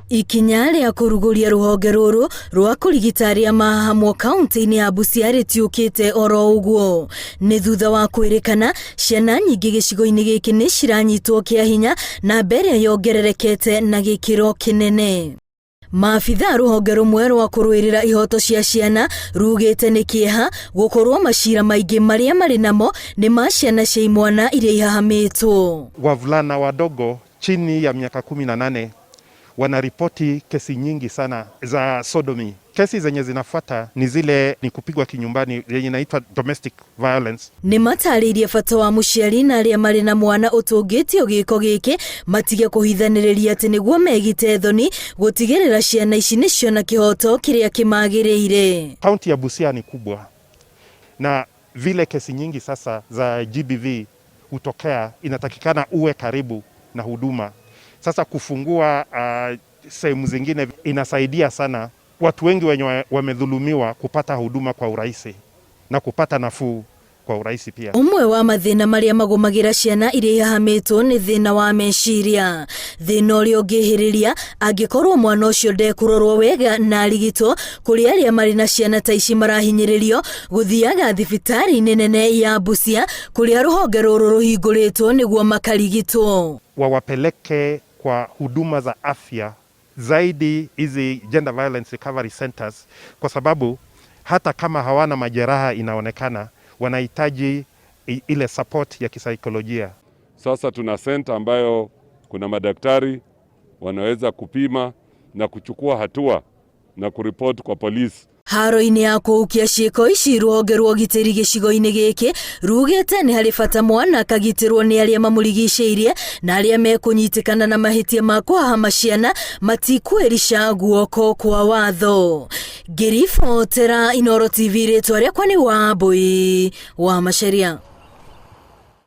Ikinya rĩa kũrugũria rũhonge rũrũ rwa kũrigita arĩa mahahamwo kaunti-inĩ ya Busia rĩtiũkĩte oro ũguo. Nĩ thutha wa kwĩrĩkana ciana nyingĩ gĩcigo-inĩ gĩkĩ nĩ ciranyitwo kĩa hinya na ĩrĩa yongererekete na gĩkĩro kĩnene. Maabitha rũhonge rũmwe rwa kũrũĩrĩra ihoto cia ciana rugĩte nĩ kĩeha gũkorwo macira maingĩ marĩa marĩ namo nĩ ma ciana cia imwana iria ihahamĩtwo. Wavulana wadogo chini ya miaka 18 wanaripoti kesi nyingi sana za sodomy. Kesi zenye zinafuata ni zile ni kupigwa kinyumbani yenye inaitwa domestic violence. Nĩ matarĩirie bata wa mũciari na arĩa marĩ na mwana ũtũngĩtio gĩko gĩkĩ matige kũhithanĩrĩria atĩ nĩguo megite thoni gũtigĩrĩra ciana ici nĩ ciona kĩhoto kĩrĩa kĩmagĩrĩire. Kaunti ya Busia ni kubwa na vile kesi nyingi sasa za GBV hutokea, inatakikana uwe karibu na huduma. Sasa kufungua sehemu zingine inasaidia sana watu wengi wenye wamedhulumiwa kupata huduma kwa urahisi na kupata nafuu kwa urahisi pia. Ũmwe wa mathĩna marĩa magũmagĩra ciana iria ihahamĩtwo nĩ thĩna wa meciria, thĩna ũrĩa ũngĩhĩrĩria angĩkorwo mwana ũcio ndekũrorwo wega na arigitwo. Kũrĩ arĩa marĩ na ciana ta ici marahinyĩrĩrio gũthiaga thibitarĩ-inĩ nene ya Busia kũrĩa rũhonge rũrũ rũhingũrĩtwo nĩguo makarigitwo. Wawapeleke kwa huduma za afya zaidi hizi gender violence recovery centers, kwa sababu hata kama hawana majeraha inaonekana wanahitaji ile support ya kisaikolojia. Sasa tuna center ambayo kuna madaktari wanaweza kupima na kuchukua hatua na kuripoti kwa polisi. Haro-inĩ ya kũhukia ciĩko ici, rũhonge rwa ũgitĩri gĩcigo-inĩ gĩkĩ rugĩte nĩ harĩ bata mwana akagitĩrwo nĩ arĩa mamũrigicĩirie na arĩa mekũnyitĩkana na mahĩtia ma kũhahama ciana matikwĩrica guoko kwa watho. Ngĩribotera Inooro TV, rĩtwa rĩakwa nĩ Wambui wa Macharia.